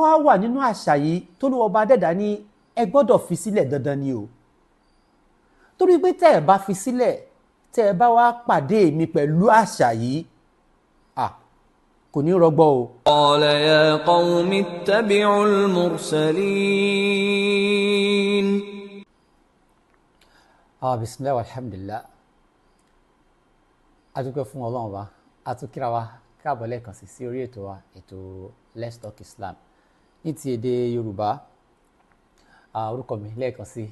wá wà nínú àṣà yìí t'Olúwa ọba dẹ́dà ní ẹ gbọ́dọ̀ fi sílẹ̀ dandan ni o, torí pé tẹ́ ẹ bá fi sílẹ̀, tẹ́ ẹ bá wá pàdé mi pẹ̀lú àṣà yìí, kò ní rọgbọ o. قال يا قوم اتبعوا المرسلين. Bisimilahi alhamdulilah, a dúpẹ́ fún Ọlọ́run wa, a tún kíra wa káàbọ̀ lẹ́ẹ̀kan sí orí ètò wa, ètò Let's Talk Islam ní ti èdè Yorùbá. Orúkọ mi lẹ́ẹ̀kan sí,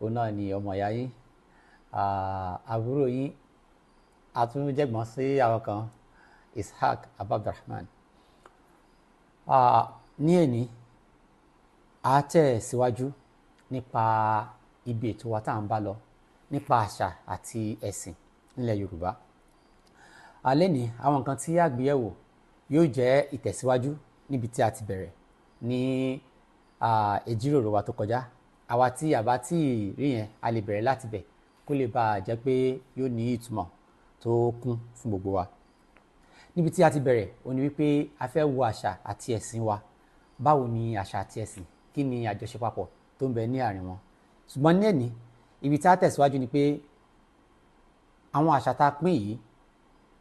òun náà ni ọmọ ìyá yín, àbúrò yín, àtúnjẹ̀gbọ́n sí àwọn kan, Ishaq Abdulrahman. Ní èní, a tẹ̀ síwájú nípa ibi ètò wa tá à ń bá lọ nípa àṣà àti ẹ̀sìn nílẹ̀ Yorùbá. Alẹ́ ní àwọn nǹkan tí a gbé yẹ̀wò yóò jẹ́ ìtẹ̀síwájú níbi tí a ti bẹ̀rẹ̀ ní ìjíròrò wa tó kọjá. Àwa tí a bá tí rí yẹn, a lè bẹ̀rẹ̀ láti bẹ̀ kó lè bá a jẹ́ pé yóò ní ìtumọ̀ tó kún fún gbogbo wa. Níbi tí a ti bẹ̀rẹ̀, ó ní wípé a fẹ́ wo àṣà àti ẹ̀sìn wa. Báwo ni àṣà àti ẹ̀sìn, kí ni àjọṣepapọ̀ tó ń bẹ ní àárín wọn? Ṣùgbọ́n ní ẹ̀ní, ibi tí a tẹ̀síwájú ni pé àwọn àṣà tá a pín yìí,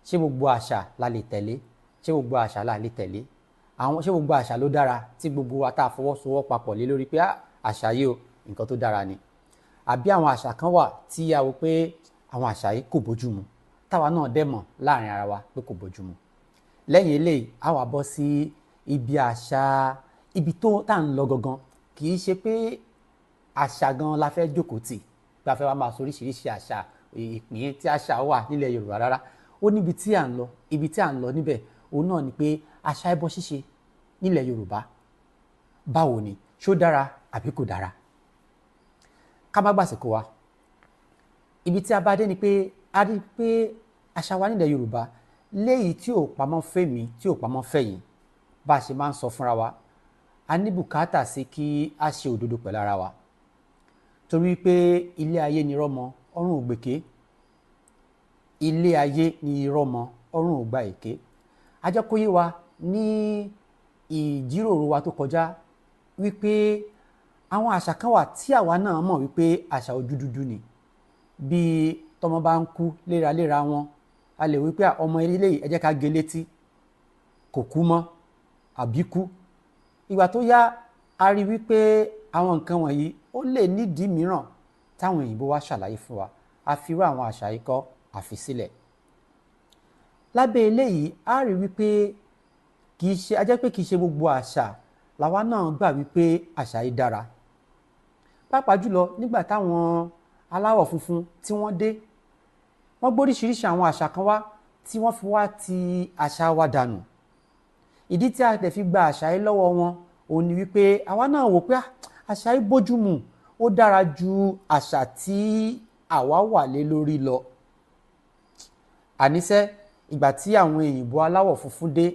ṣé gbogbo àṣà la lè tẹ̀lé? Ṣé gbogbo àṣà la lè tẹ̀lé? Àwọn ṣé gbogbo àṣà ló dára tí gbogbo wa tá a fọwọ́sowọ́ papọ̀ lé lórí pé àṣà yìí o, nǹkan tó dára ni? Àbí àwọn àṣà kan wà tí a wò pé àwọn àṣà yìí kò bójú mu, táwa náà dẹ̀ mọ̀ láàrin ara wa pé kò bójú mu? Lẹ́yìn eléyìí, a wá bọ́ sí ibi àṣà, ibi tó tá à ń lọ gangan. Kì í ṣe pé àṣà gan la fẹ́ jókòó tì, pé a fẹ́ wá máa sọ oríṣiríṣi àṣà, ìpín tí àṣà wà nílẹ̀ Yorùbá rárá. Ó níbi tí à ń lọ. Ibi tí à ń lọ níbẹ̀, òun náà ni pé àṣà ẹbọ ṣíṣe nílẹ̀ Yorùbá, báwo ni? Ṣó dára àbí kò dára? Ká má gbàsìkò wa. Ibi tí a bá dé ni pé a rí pé àṣà wa nílẹ̀ Yorùbá, léyìí tí ò pamọ́ fẹ́mi, tí ò pamọ́ fẹ̀yìn, bá a ṣe máa ń sọ fúnra wa, a ní bùkátà sí kí a ṣe òdodo pẹ̀lú ara wa, torí pé ilé ayé ni rọ́mọ ọ̀run ò gbèké. Ilé ayé ni rọ́mọ ọ̀run ò gba èké. A jẹ́ kó yé wa ní ìjíròrò wa tó kọjá wípé àwọn àṣà kan wà tí àwa náà mọ̀ wípé àṣà ojú dúdú ni. Bí tọmọ bá ń kú léraléra wọn, a lè wípé ọmọ eléyìí, ẹ jẹ́ ká gé létí, kò kú mọ́ àbí kú. Ìgbà tó yá, a rí wípé àwọn nǹkan wọ̀nyí ó lè nídìí mìíràn táwọn òyìnbó wá ṣàlàyé fún wa. A fi irú àwọn àṣà yìí kọ́ àfi sílẹ̀. Lábẹ́ eléyìí, a rí wípé kì í ṣe, a jẹ́ pé kì í ṣe gbogbo àṣà làwa náà gbà wípé àṣà yìí dára, pàápàá jùlọ nígbà táwọn aláwọ̀ funfun tí wọ́n dé, wọ́n gbóríṣiríṣi àwọn àṣà kan wá tí wọ́n fi wá ti àṣà wa dànù. Ìdí tí a tẹ̀ fi gba àṣà yìí lọ́wọ́ wọn, òun ni wípé àwa náà wò pé àṣà yìí bójúmu, ó dára ju àṣà tí àwa wà lé lórí lọ. Àníṣe ìgbà tí àwọn òyìnbó aláwọ̀ funfun dé,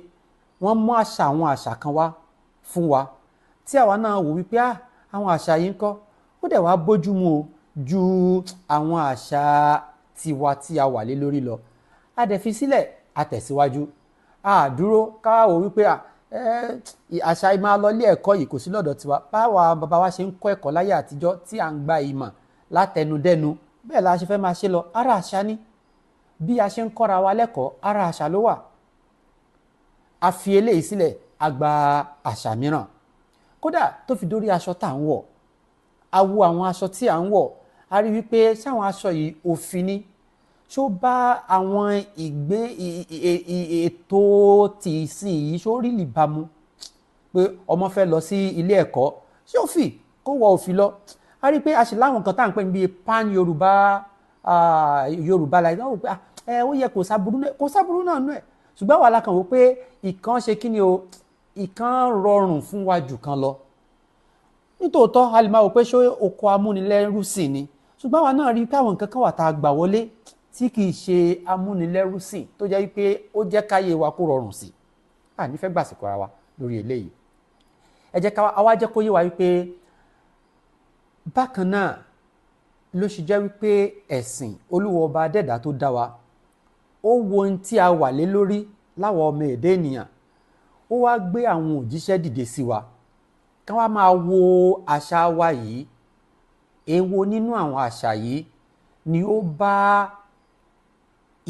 wọ́n mú àṣà, àwọn àṣà kan wá fún wa tí àwa náà wò wípé àwọn àṣà yìí ń kọ́, ó dẹ̀ wá bójúmu o ju àwọn àṣà tiwa tí a wà lé lórí lọ. A dẹ̀ fi sílẹ̀, a tẹ̀síwájú. A dúró ká wò wípé àṣà yìí máa lọ ilé ẹ̀kọ́ yìí kò sí lọ́dọ̀ tiwa. Báwa bàbá wa ṣe ń kọ́ ẹ̀kọ́ láyé àtijọ́ tí à ń gba ìmọ̀ látẹnudẹ́nu, bẹ́ẹ̀ la ṣe fẹ́ máa ṣe lọ. Ara àṣà ni. Bí a ṣe ń kọ́ra wa lẹ́kọ̀ọ́, ara àṣà ló wà. A fi eléyìí sílẹ̀, a gba àṣà mìíràn. Kódà tó fi dórí aṣọ tá à ń wọ̀, a wo àwọn aṣọ tí à ń wọ̀, a rí wípé sáwọn aṣọ yìí òfin ni, ṣó bá àwọn ìgbé ètò tìsín yìí, ṣó rí lè bámu pé ọmọ fẹ́ lọ sí ilé ẹ̀kọ́, ṣé ó fì kó wọ òfin lọ? A rí pé a sì láwọn nǹkan tá à ń pè ní bíi pan Yorùbá, Yorùbá láì náà wò pé ó yẹ kò sábúrú náà, kò sábúrú náà nú ẹ̀. Ṣùgbọ́n wàhálà kan wò pé ìkan ṣe kí ni o, ìkan rọrùn fún wa jù kan lọ. Nítòótọ́, a lè máa wò pé ṣé oko amúnilẹ́rú sì ni, ṣùgbọ́n àwa náà rí i pé àwọn nǹkan kan wà tá a gbà wọlé tí kì í ṣe amúnilẹ́rú sìn, tó jẹ́ wípé ó jẹ́ káyé wa kó rọrùn sí. A ní fẹ́ gbàsìkò ara wa lórí eléyìí. Ẹ jẹ́ ká wá jẹ́ kó yé wa wípé bákan náà ló ṣe jẹ́ wípé ẹ̀sìn Olúwa ọba adẹ́dà tó dá wa, ó wo ohun tí a wà lé lórí láwọn ọmọ èdè ènìyàn, ó wá gbé àwọn òjíṣẹ́ dìde sí wa. Ká wá máa wo àṣà wa yìí, èwo nínú àwọn àṣà yìí ni ó bá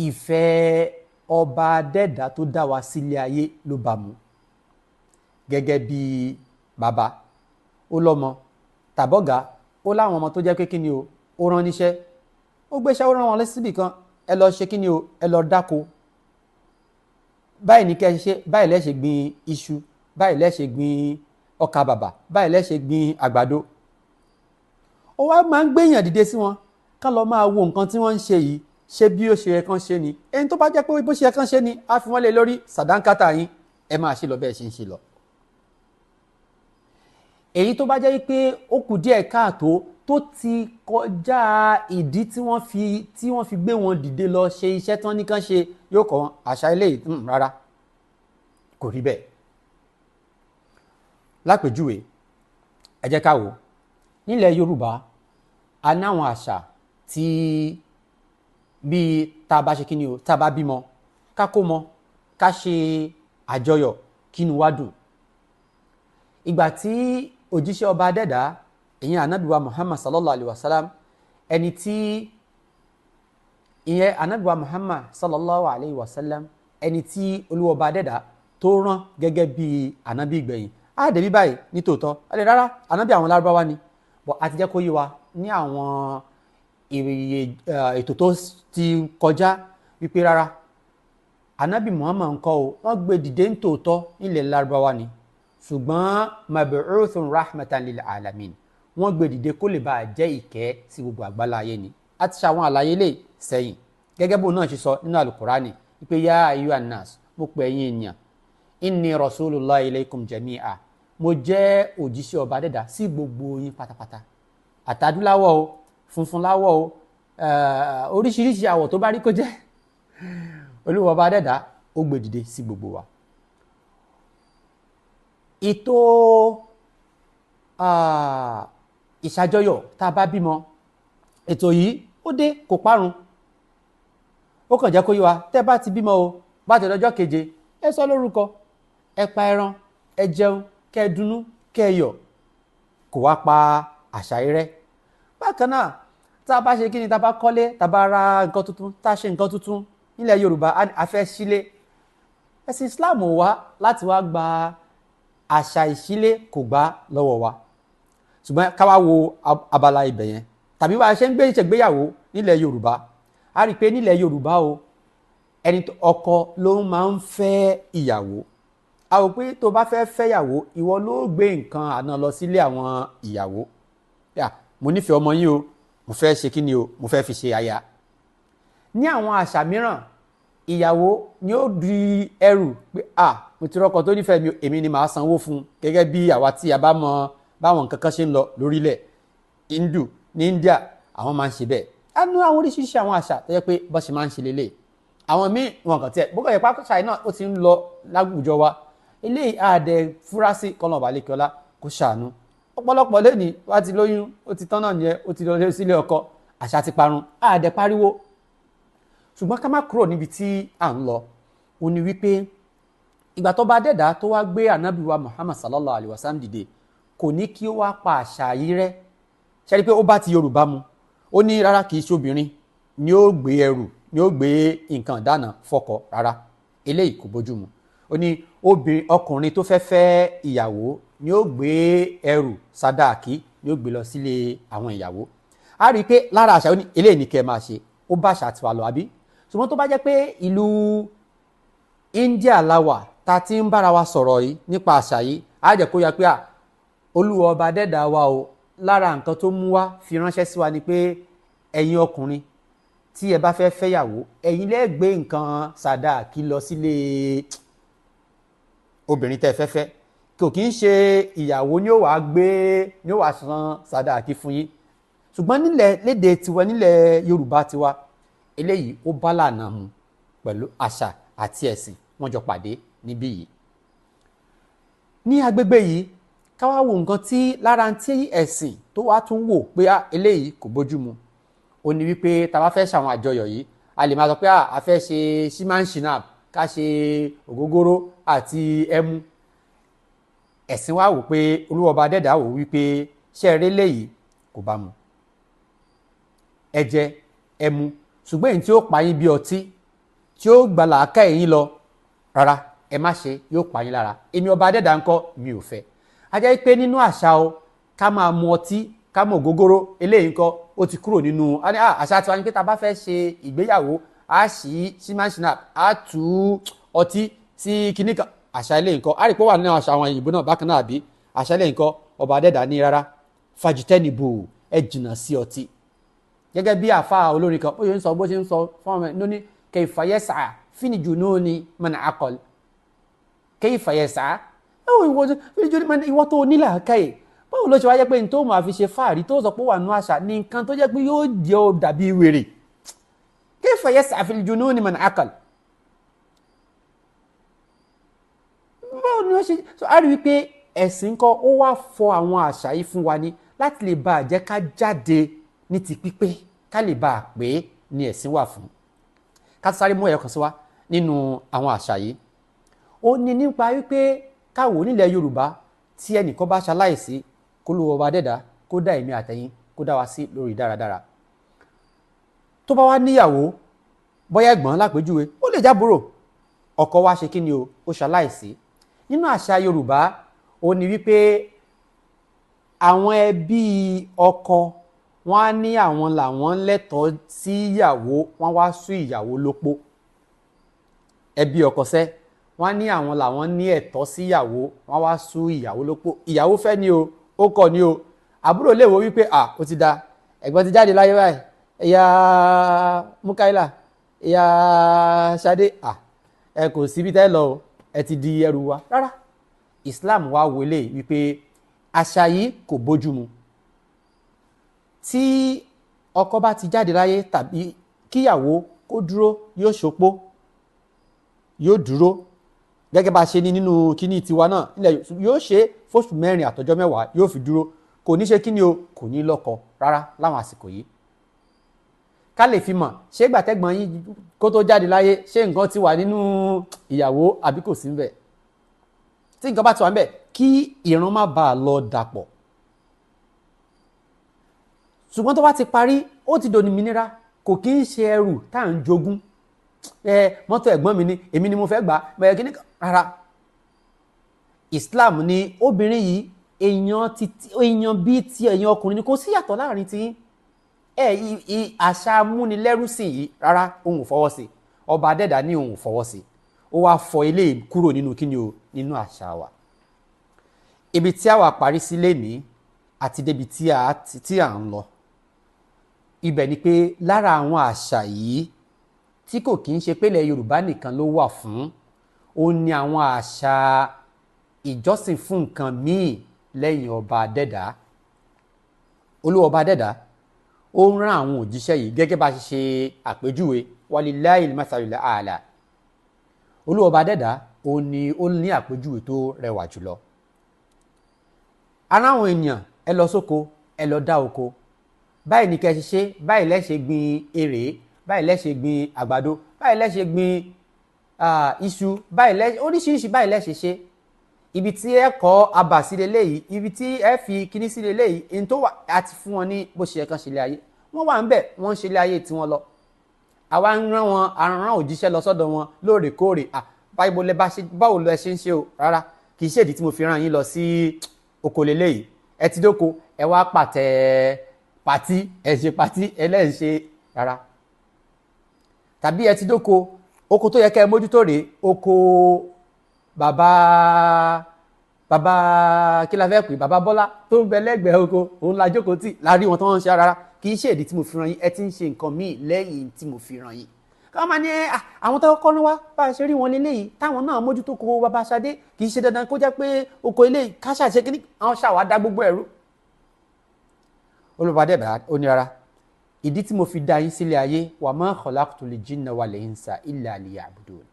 ìfẹ́ ọba dẹ́dà tó dá wa sílé ayé ló bá mu? Gẹ́gẹ́ bí bàbá ó lọ́mọ tàbọ́gà, ó láwọn ọmọ tó jẹ́ pé kí ni o, ó rán níṣẹ́, ó gbéṣẹ́, ó rán wọn síbì kan, ẹ lọ ṣe kí ni o, ẹ lọ dáko báyìí ní kẹ́ ẹ ṣe, báyìí lẹ́ ṣe gbin iṣu, báyìí lẹ́ ṣe gbin ọkà bàbà, báyìí lẹ́ ṣe gbin àgbàdo. Ó wá máa ń gbéyàn dìde sí wọn ká lọ máa wo nǹkan tí wọ́n ń ṣe yìí, ṣé bí ó ṣe yẹ kán ṣe ni. Ẹni tó bá jẹ́ pé bó ṣe yẹ kán ṣe ni, á fi wọ́n lé lórí sàdánkátà yín, ẹ máa ṣe lọ bẹ́ẹ̀ ṣe ń ṣe lọ. Èyí tó bá jẹ́ pé ó kù díẹ̀ káàtó, tó ti kọjá ìdí tí wọ́n fi gbé wọn dìde lọ ṣe iṣẹ́ tán ní kán ṣe, yóò kọ́ wọn àṣà eléyìí rárá, kò rí bẹ́ẹ̀. Lápèjúwe, ẹ jẹ́ ká wò nílẹ̀ Yorùbá, a ní àwọn àṣà tí bíi tá a bá ṣe kíni o, tá a bá bímọ, ká kó mọ, ká ṣe àjọyọ̀, kínú wa dùn. Ìgbà tí òjíṣẹ́ ọba adẹ́dá, ìyẹn anabiwa Muhammad sallallahu alayhi wa sallam, ẹni tí ìyẹn anabiwa Muhammad sallallahu alayhi wa sallam, ẹni tí olúwa ọba adẹ́dá tó rán gẹ́gẹ́ bí anabi ìgbẹ̀yìn, á dẹ̀bí báyìí nítòótọ́, ẹ lè rárá anabi àwọn lárúbáwá ni, bọ̀ a ti jẹ́ kó yé wa ní àwọn ètò tó ti kọjá wípé rárá, anabi Muhammad ńkọ́ o, wọ́n gbé dìde nítòótọ́ nílẹ̀ lárúbáwá ni, ṣùgbọ́n mabu'uthun rahmatan lil alamin, wọ́n gbé dìde kó lè bá a jẹ́ ìkẹ́ sí gbogbo àgbálá ayé ni. A ti ṣàwọn àlàyé lè sẹ́yìn gẹ́gẹ́ bó náà ṣe sọ nínú alukurani wípé yá ayyuhan nas, mo pè ẹ̀yin ènìyàn, inni rasulullah ilaykum jami'a, mo jẹ́ òjíṣẹ́ ọba dẹ́dà sí gbogbo yín pátápátá, àtàdúláwọ̀ o, funfun láwọ̀ o, oríṣiríṣi àwọ̀ tó bá rí kó jẹ́, olúwa ọba dẹ́dà ó gbé dìde sí gbogbo wa. Ètò ìṣàjọyọ̀ tá a bá bímọ, ètò yìí ó dé kò parun, ó kàn jẹ́ kó yé wa, tẹ́ bá ti bímọ o, bá ti lọ́jọ́ keje, ẹ sọ lórúkọ, ẹ pa ẹran, ẹ jẹun, kẹ́ ẹ dunnú, kẹ́ ẹ yọ̀, kò wá pa àṣà rẹ́. Bákan náà, tá a bá ṣe kíni, tá a bá kọ́lé, tá a bá ra nǹkan tuntun, tá a ṣe nǹkan tuntun nílẹ̀ Yorùbá, a fẹ́ sílé. Ẹ̀sìn Islam wá láti wá gba àṣà ìṣílé, kò gbà lọ́wọ́ wa. Ṣùgbọ́n ká wá wo abala ibẹ̀ yẹn, tàbí bá a ṣe ń gbé ìṣègbéyàwó nílẹ̀ Yorùbá, a rí i pé nílẹ̀ Yorùbá o, ẹni ọkọ ló máa ń fẹ́ ìyàwó. A rò pé tó bá fẹ́ fẹ́yàwó, ìwọ ló gbé nǹkan àná lọ sílé àwọn ìyàwó. Mo nífẹ̀ẹ́ ọmọ yín o, mo fẹ́ ṣe kíni o, mo fẹ́ fi ṣe aya. Ní àwọn àṣà mìíràn, ìyàwó ni ó di ẹrù pé à, mo ti rọ́kọ tó nífẹ̀ẹ́ mi, èmi ni màá sanwó fún un, gẹ́gẹ́ bí àwa tí a bá mọ báwọn nǹkan kan ṣe ń lọ lórílẹ̀ Hindu ní India, àwọn máa ń ṣe bẹ́ẹ̀. A ní àwọn oríṣiríṣi àwọn àṣà tó yẹ pé bó ṣe máa ń ṣe lélẹ̀. Àwọn míì wọn kàn tiẹ̀ bókọ̀ yẹ pápá náà ó ti ń lọ láwùjọ wa. Eléyìí àdẹ fúrásì kọ́nà ọ̀bàlẹ́kẹ́ọ́lá kó ṣàánú. Ọ̀pọ̀lọpọ̀ lẹ́ni wá ti lóyún, ó ti tán náà nìyẹn, ó ti lọ sílé ọkọ, àṣà ti parun, àdẹ pariwo. Ṣùgbọ́n ká má kúrò níbi tí à ń lọ, ó ní wípé ìgbà tó bá dẹ̀dá tó wá gbé ànábì wa Muhammad sallallahu alayhi wa sallam dìde, kò ní kí ó wá pa àṣà yìí rẹ́. Ṣe rí pé ó bá ti Yorùbá mu, ó ní rárá, kì í ṣe obìnrin ni ó gbé ẹrù, ni ó gbé nǹkan ìdáná fọ́kọ, rárá, eléyìí kò bójú mu. Ó ní obìnrin, ọkùnrin tó fẹ́ fẹ́ ìyàwó ni ó gbé ẹrù sàdáàkì, ni ó gbé lọ sílé àwọn ìyàwó. A rí i pé lára àṣà, ó ní eléyìí ni kẹ́ ẹ máa ṣe, ó bá àṣà tiwa lọ àbí. Ṣùgbọ́n tó bá jẹ́ pé ìlú India la wà ta ti ń bára wa sọ̀rọ̀ yìí nípa àṣà yìí, á jẹ́ kó yá pé à, Olúwa ọba dẹ́dà wa o, lára nǹkan tó mú wá fi ránṣẹ́ sí wa ni pé ẹ̀yin ọkùnrin tí ẹ bá fẹ́ fẹ́yàwó, ẹ̀yin lẹ́ gbé nǹkan sàdáàkì lọ sílé obìnrin tẹ́ fẹ́ fẹ́, kò kí ń ṣe ìyàwó ni ó wàá gbé, ni ó wàá san sàdáàkì fún yín. Ṣùgbọ́n nílẹ̀ léde tiwa, nílẹ̀ Yorùbá tiwa, eléyìí ó bá lànà mu pẹ̀lú àṣà àti ẹ̀sìn, wọ́n jọ pàdé níbí yìí. Ní agbègbè yìí, ká wá wo nǹkan tí lára tí ẹ̀sìn tó wá tún wò pé eléyìí kò bójú mu. Ó ní wípé tá a bá fẹ́ ṣàwọn àjọyọ̀ yìí, a lè máa sọ pé a fẹ́ ṣe shimanshinab, ká ṣe ògógóró àti ẹmu. Ẹ̀sìn wa wò pé Olúwa ọba dẹ́dà wò wípé ṣé eré léyìí kò bá mu. Ẹ jẹ, ẹ mu, ṣùgbọ́n èyí tí ó pa yín bí ọtí, tí ó gba làákàyè yín lọ, rárá, ẹ má ṣe, yóò pa yín lára. Èmi ọba dẹ́dà ńkọ́, mi ò fẹ́. A jẹ́ pé nínú àṣà o, ká máa mu ọtí, ká mọ̀ ògógóró, eléyìí ńkọ́ ó ti kúrò nínú àṣà tiwa ni pé tá a bá fẹ́ ṣe ìgbéyàwó, a ṣí ṣímáṣínà, a tú ọtí sí kinní kan. Àṣà eléyìí ńkọ́, a rí pé ó wà nínú àṣà àwọn òyìnbó náà bákan náà àbí? Àṣà eléyìí ńkọ́, ọba adẹ́dà ní rárá, fàjìtẹ́nìbò, ẹ jìnnà sí ọtí. Gẹ́gẹ́ bí àfa olórin kan ó yẹ ń sọ bó ṣe ń sọ fún ọmọ ẹ ní kayfa yas'a fil jununi man aqal. Kayfa yas'a ìwọ tó ní làákàyè, báwo ló ṣe wá jẹ́ pé n tó máa fi ṣe fáàrí tó sọ pé wà nú àṣà ní nǹkan tó jẹ́ pé yóò jẹ́ ó dàbí wèrè. Kayfa yas'a fil jununi man aqal. Báwo ni wọ́n ṣe so a rí wípé ẹ̀sìn ńkọ́ ó wá fọ àwọn àṣà yìí fún wa ní láti lè bá a jẹ́ ká jáde ní ti pípé, ká lè bá a pé ní ẹ̀sìn wà fún. Ká sáré mú ẹ̀yọ kan sí wa nínú àwọn àṣà yìí. Ó ní nípa wípé káwo nílẹ̀ Yorùbá tí ẹnìkan bá ṣaláìsí, kó ló ọba dẹ́dà kó dá èmi àtẹ̀yìn kó dá wa sí lórí dáradára. Tó bá wá níyàwó, bóyá ẹ̀gbọ́n lápèjúwe, ó lè jábúrò, ọkọ wa ṣe kí ni o, ó ṣaláìsí. Nínú àṣà Yorùbá ó ní wípé àwọn ẹbí ọkọ wọn á ní àwọn làwọn lẹ́tọ̀ọ́ sí ìyàwó, wọn wá sú ìyàwó lópó. Ẹbí ọkọ sẹ́, wọn á ní àwọn làwọn ní ẹ̀tọ́ sí ìyàwó, wọn wá sú ìyàwó lópó. Ìyàwó fẹ́ ni o, ó kọ̀ ni o. Àbúrò lè wo wípé à ó ti da, ẹ̀gbọ́n ti jáde láyé báyìí, ìyá Mukaila, ìyá Ṣadé, à ẹ kò síbi tẹ́ lọ o, ẹ ti di ẹrù wa. Rárá, Islam wá wọlé wípé àṣà yìí kò bójúmu. Tí ọkọ bá ti jáde láyé tàbí kíyàwó kó dúró, yóò ṣopó, yóò dúró gẹ́gẹ́ bá a ṣe ní nínú kíní tiwa náà nílẹ̀, yóò ṣe fóṣù 4 àtọjọ́ 10 yóò fi dúró, kò ní ṣe kíní o, kò ní lọ́kọ rárá láwọn àsìkò yìí. Ká lè fi mọ̀ ṣé gbàtẹ́gbọ̀n yín kó tó jáde láyé ṣé nǹkan ti wà nínú ìyàwó àbí kò sí ńbẹ̀. Tí nǹkan bá ti wà ńbẹ̀, kí ìran má bàa lọ dàpọ̀. Ṣùgbọ́n tó bá ti parí, ó ti dòmìnira, kò kí ń ṣe ẹrù tá à ń jogún. Mọ́tò ẹ̀gbọ́n mi ni, èmi ni mo fẹ́ gbà, bẹ́ẹ̀ kí ni rárá. Islam ní obìnrin yìí èèyàn bíi ti èèyàn ọkùnrin ni, kò sí yàtọ̀ láàrin ti yín. Àṣà amúnilẹ́rúsìn yìí rárá, òun ò fọwọ́ sí. Ọba adẹ́dà ní òun ò fọwọ́ sí. Ó wá fọ ilé kúrò nínú kíni o, nínú àṣà wa. Ibi tí a wà parí sí lénìí àti débi tí à ń lọ. Ibẹ̀ ni pé lára àwọn àṣà yìí tí kò kí ń ṣe pé ilẹ̀ Yorùbá nìkan ló wà fún, ó ní àwọn àṣà ìjọsìn fún nǹkan míì lẹ́yìn ọba adẹ́dà. Olúwa ọba adẹ́dà ó ń rán àwọn òjíṣẹ́ yìí gẹ́gẹ́ bá a ṣe ṣe àpèjúwe, walillahil mathalul a'la. Olúwa ọba adẹ́dà ó ní ó ní àpèjúwe tó rẹwà jùlọ. Ara àwọn èèyàn, ẹ lọ sóko, ẹ lọ dá oko, báyìí ni kẹ́ ṣe ṣe, báyìí lẹ ṣe gbin èrè, báyìí lẹ ṣe gbin àgbàdo, báyìí lẹ ṣe gbin iṣu, báyìí lẹ oríṣiríṣi, báyìí lẹ ṣe ṣe. Ibi tí ẹ kọ́ abà sí leléyìí, ibi tí ẹ fi kíní sí leléyìí, ẹni tó wà á ti fún wọn ní bó ṣe yẹ kán ṣe lé ayé. Wọ́n wà ń bẹ̀, wọ́n ń ṣe lé ayé tiwọn lọ. Àwa ń rán wọn, à ń rán òjíṣẹ́ lọ sọ́dọ̀ wọn lóòrèkóòrè. Báwo lẹ ṣe ń ṣe o? Rárá, kì í ṣèdí tí mo fi rán yín lọ sí oko leléyìí. Ẹ ti dóko, ẹ wá pàtẹ pàtí, ẹ ṣe pàtí, ẹ lẹ́ ń ṣe rárá. Tàbí ẹ ti dóko, oko tó yẹ kẹ́ ẹ mójútó rèé, oko bàbá bàbá kí la fẹ́ pè, bàbá Bọ́lá tó ń bẹ lẹ́gbẹ̀ẹ́ oko, òun la jókòó tì, la rí wọn tó ń ṣe rárá. Kì í ṣe èdè tí mo fi rán yín, ẹ ti ń ṣe nǹkan míì lẹ́yìn tí mo fi rán yín. Káwọn máa ní àwọn tó kọ́ wá bá a ṣe rí wọn léléyìí, táwọn náà mójútó ko bàbá Ṣadé, kì í ṣe dandan kó jẹ́ pé oko ilé ká ṣàṣe kí àwọn ṣàwá dá gbogbo ẹ̀rú. Olùbàdàn bàrà ó ní rárá, ìdí tí mo fi dá yín sílé ayé, wa ma khalaqtul jinna wal insa illa liya'budun.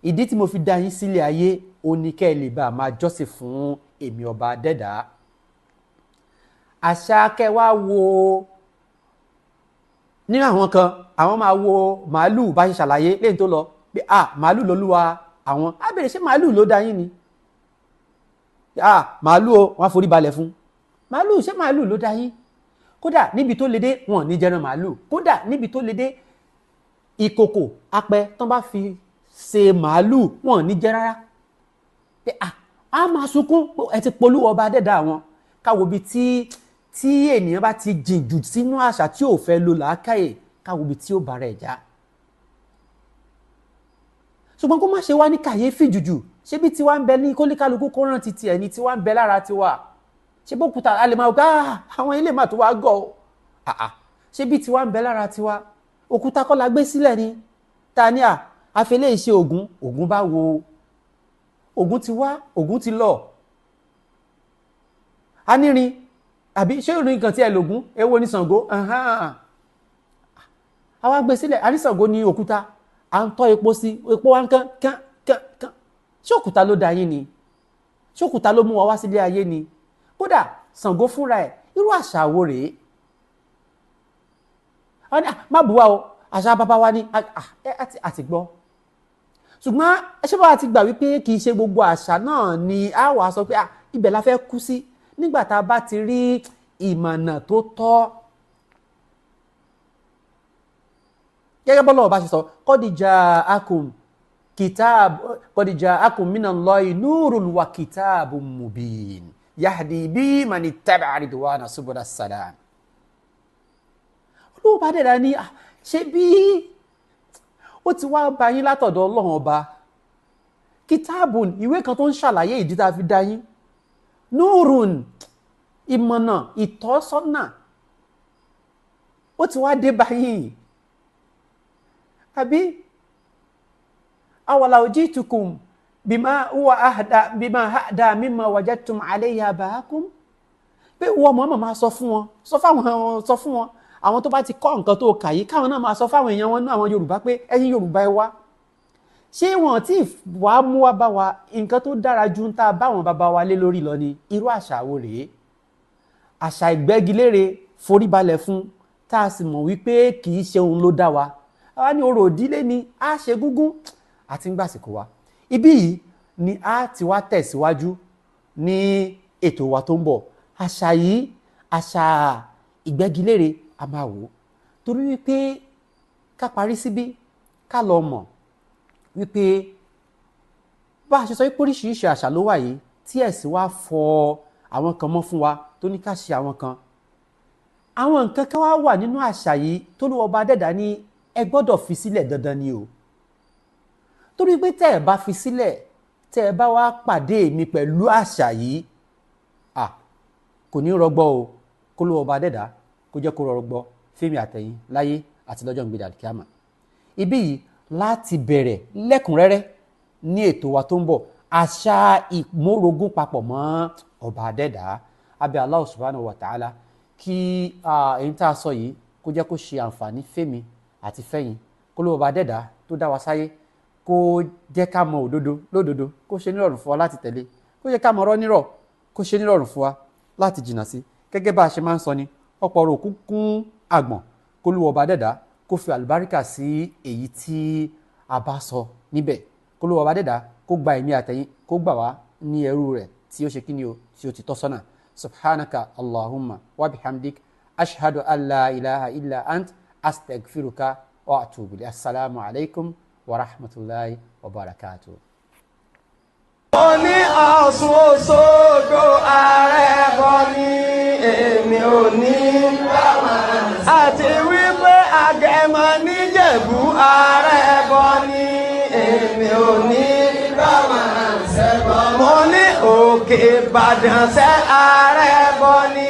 Ìdí tí mo fi dá yín sílé ayé, ó ní kẹ́ ẹ lè bá a máa jọ́sìn fún èmi ọba dẹ́dà. Àṣà kẹwàá wo nínú àwọn kan, àwọn máa wo màálù bá ṣe ṣàlàyé lẹ́yìn tó lọ pé à màálù lolúwa àwọn. Á bèrè ṣé màálù ló dá yín ni? Màálù o, wọ́n á forí balẹ̀ fún màálù. Ṣé màálù ló dá yín? Kódà níbi tó le dé, wọn ò ní jẹran màálù. Kódà níbi tó le dé, ìkòkò apẹ tán bá fi ṣe màálù, wọn ò ní jẹ rárá. Pé a máa sunkún, ẹ ti polówó ọba dẹ́dá àwọn. Káwo bi tí ènìyàn bá ti jìn jù sínú àṣà tí ò fẹ́ lo làákàyè, káwo bi tí ó bára ẹ̀ já. Ṣùgbọ́n kó má ṣe wá ní kàyéfì jùjù, ṣé bí tiwa ń bẹ ní kólíkálukú kó rántí tiẹ̀ ní tiwa ń bẹ lára tiwa. Ṣé bókúta a lè máa gbá àwọn ilé mà tó wá gọ̀ ọ́. Ṣé bí tiwa ń bẹ lára tiwa, òkúta kọ́ la gbé sílẹ̀ ni ta ni à àfẹlẹ́ ìṣe Ògún. Ògún bá wo Ògún ti wá, Ògún ti lọ. Anírin àbí ṣé ìrìn kan tí ẹ lògún, èwo ní Ṣàngó? Àwa gbé sílẹ̀, a ní Ṣàngó ní òkúta, à ń tọ́ epo sí, epo wa ń kán kán kán kán. Ṣé òkúta ló da yín ni? Ṣé òkúta ló mú wa wá sílé ayé ni? Kódà Ṣàngó fúnra ẹ̀, irú àṣà wo rèé? Má bù wá o, àṣà bàbá wa ni àti gbọ́. Ṣùgbọ́n ṣé bá wa ti gbà wípé kì í ṣe gbogbo àṣà náà ni a wà sọ pé ibẹ̀ la fẹ́ kú sí nígbà tá a bá ti rí ìmọ̀nà tó tọ́. Gẹ́gẹ́ bọ́lá ọba ṣe sọ, kọ́dìjà akum kìtáàbù, kọ́dìjà akum minallahi nurun wa kìtáàbù mubin yahdi bí mani ittaba'a ridwana subula salam. Olúwa bá dẹ̀ra ní ṣé bí ó ti wá bá yín látọ̀dọ̀ Ọlọ́run ọba, kìtáàbù ìwé kan tó ń ṣàlàyé ìdí tá a fi dá yín, nurun ìmọ̀nà ìtọ́sọ́nà ó ti wá dé bá yín. Àbí awala ojitukum bima huwa ahda bima ahda mimma wajadtum alayhi abaakum. Pé wọ́n mọ̀ọ́mọ̀ máa sọ fún wọn, sọ fáwọn, sọ fún wọn àwọn tó bá ti kọ́ nǹkan tó kà yìí, káwọn náà máa sọ fáwọn èèyàn wọn náà, àwọn Yorùbá, pé ẹ̀yin Yorùbá ẹ wá, ṣé wọn tí wàá mú wá bá wa nǹkan tó dára ju ń tá a báwọn bàbá wa lé lórí lọ ni? Irú àṣà wo rèé? Àṣà ìgbẹ́gilére foríbalẹ̀ fún, tá a sì mọ̀ wípé kì í ṣe òun ló dá wa. Àwa ní orò ìdílé ni a ṣe gúngún àti ń gbàsìkò wa. Ibí yìí ni a ti wá tẹ̀síwájú ní ètò wa tó ń bọ̀. Àṣà yìí, àṣà ìgbẹ́gilére, a máa wò ó torí wípé ká parí síbí, ká lọ mọ̀ wípé bá a ṣe sọ wípé oríṣiríṣi àṣà ló wà yìí tí ẹ̀sìn wa fọ àwọn kan mọ́ fún wa tó ní ká ṣe àwọn kan. Àwọn nǹkan kan wá wà nínú àṣà yìí tó ló ọba dẹ̀dá ní ẹ gbọ́dọ̀ fi sílẹ̀ dandan ni o. Torí pé tẹ́ ẹ bá fi sílẹ̀, tẹ́ ẹ bá wá pàdé mi pẹ̀lú àṣà yìí, kò ní rọgbọ o. Kó ló ọba dẹ̀dá kó jẹ́ kó rọgbọ fẹ́mi àtẹ̀yìn láyé àti lọ́jọ́ ìgbéda kíámà. Ibí yìí láti bẹ̀rẹ̀ lẹ́kùnrẹ́rẹ́ ní ètò wa tó ń bọ̀, àṣà ìmórogún papọ̀ mọ́ ọba dẹ̀dá. Abẹ́ Allah subhanahu wa ta'ala kí èyí tá a sọ yìí kó jẹ́ kó ṣe àǹfààní fẹ́mi àti fẹ́yìn. Kó ló ọba dẹ̀dá tó dá wa sáyé kó jẹ́ ká mọ òdodo lódodo, kó ṣe nírọ̀rùn fún wa láti tẹ̀lé, kó jẹ́ ká mọ ọ̀rọ̀ nírọ̀, kó ṣe nírọ̀rùn fún wa láti jìnnà sí. Gẹ́gẹ́ bá a ṣe máa ń sọ ni, ọ̀pọ̀ ọ̀rọ̀ òkú kún àgbọ̀n. Kó ló ọba dẹ̀dá kó fi àlùbáríkà sí èyí tí a bá sọ níbẹ̀. Kó ló ọba dẹ̀dá kó gba ẹ̀mí àtẹ̀yìn, kó gbà wá ní ẹrú rẹ̀ tí ó ṣe kí ni o, tí ó ti tọ́ sọ́nà. Subhanaka Allahumma wa bihamdik, ashhadu an la ilaha illa ant, astaghfiruka wa atubu ilayk. Assalamu alaikum wa rahmatullahi wa barakatuh. Mo ní Ọ̀ṣun Òṣogbo ààrẹ bọ́ ní èmi ò ní. Àti wípé Agẹmọ níjẹ̀bú ààrẹ bọ́ ní èmi ò ní. Mo ní Òkè Ìbàdàn ṣẹ́ ààrẹ bọ́ ní.